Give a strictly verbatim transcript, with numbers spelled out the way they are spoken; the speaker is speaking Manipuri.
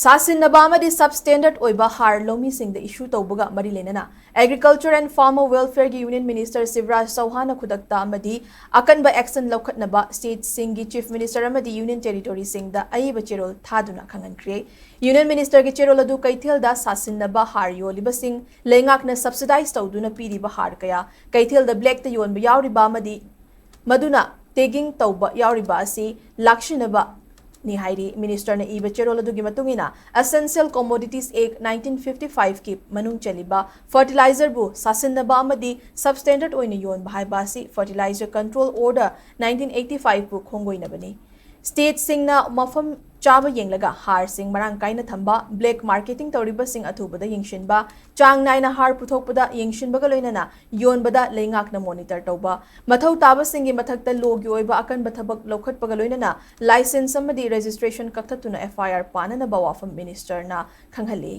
ꯁꯥꯁꯤꯟꯅꯕ ꯑꯃꯗꯤ substandard ꯑꯣꯏꯕ ꯍꯥꯔ ꯂꯧꯃꯤꯁꯤꯡꯗ issue ꯇꯧꯕꯒ ꯃꯔꯤ ꯂꯩꯅꯅ Agriculture and Farmer Welfare ꯒꯤ Union Minister ꯁꯤꯕꯔꯥꯖ ꯆꯧꯍꯥꯟꯅ ꯈꯨꯗꯛꯇ ꯑꯃꯗꯤ ꯑꯀꯟꯕ action ꯂꯧꯈꯠꯅꯕ state ꯁꯤꯡꯒꯤ Chief Minister ꯑꯃꯗꯤ Union Territory ꯁꯤꯡꯗ ꯑꯏꯕ ꯆꯦꯔꯣꯜ ꯊꯥꯗꯨꯅ ꯈꯪꯍꯟꯈ꯭ꯔꯦ꯫ Union Minister ꯒꯤ ꯆꯦꯔꯣꯜ ꯑꯗꯨ ꯀꯩꯊꯦꯜꯗ ꯁꯥꯁꯤꯟꯅꯕ ꯍꯥꯔ ꯌꯣꯜꯂꯤꯕꯁꯤꯡ ꯂꯩꯉꯥꯛꯅ subsidize ꯇꯧꯗꯨꯅ ꯄꯤꯔꯤꯕ ꯍꯥꯔ ꯀꯌꯥ ꯀꯩꯊꯦꯜꯗ black ꯇ ꯌꯣꯟꯕ ꯌꯥꯎꯔꯤꯕ ꯑꯃꯗꯤ ꯃꯗꯨꯅ tagging ꯇꯧꯕ ꯌꯥꯎꯔꯤꯕ ꯑꯁꯤ ꯂꯥꯛꯁꯤꯟꯅꯕ ꯅꯤ ꯍꯥꯏꯔꯤ꯫ Minister ꯅ ꯏꯕ ꯆꯦꯔꯣꯜ ꯑꯗꯨꯒꯤ ꯃꯇꯨꯡ ꯏꯟꯅ, Essential Commodities Act nineteen fifty five ꯀꯤ ꯃꯅꯨꯡ ꯆꯜꯂꯤꯕ fertilizer ꯕꯨ ꯁꯥꯁꯤꯟꯅꯕ ꯑꯃꯗꯤ substandard ꯑꯣꯏꯅ ꯌꯣꯟꯕ ꯍꯥꯏꯕ ꯑꯁꯤ Fertilizer Control Order nineteen eighty five ꯕꯨ ꯈꯣꯡꯒꯣꯏꯅꯕꯅꯤ꯫ State ꯁꯤꯡꯅ ꯃꯐꯝ ꯆꯥꯕ ꯌꯦꯡꯂꯒ ꯍꯥꯔꯁꯤꯡ ꯃꯔꯥꯡ ꯀꯥꯏꯅ ꯊꯝꯕ, black marketing ꯇꯧꯔꯤꯕꯁꯤꯡ ꯑꯊꯨꯕꯗ ꯌꯦꯡꯁꯤꯟꯕ, ꯆꯥꯡ ꯅꯥꯏꯅ ꯍꯥꯔ ꯄꯨꯊꯣꯛꯄꯗ ꯌꯦꯡꯁꯤꯟꯕꯒ ꯂꯣꯏꯅꯅ ꯌꯣꯟꯕꯗ ꯂꯩꯉꯥꯛꯅ monitor ꯇꯧꯕ, ꯃꯊꯧ ꯇꯥꯕꯁꯤꯡꯒꯤ ꯃꯊꯛꯇ law ꯒꯤ ꯑꯣꯏꯕ ꯑꯀꯟꯕ ꯊꯕꯛ ꯂꯧꯈꯠꯄꯒ ꯂꯣꯏꯅꯅ license ꯑꯃꯗꯤ registration ꯀꯛꯊꯠꯇꯨꯅ F I R ꯄꯥꯅꯅꯕ ꯋꯥꯐꯝ minister ꯅ ꯈꯪꯍꯜꯂꯤ꯫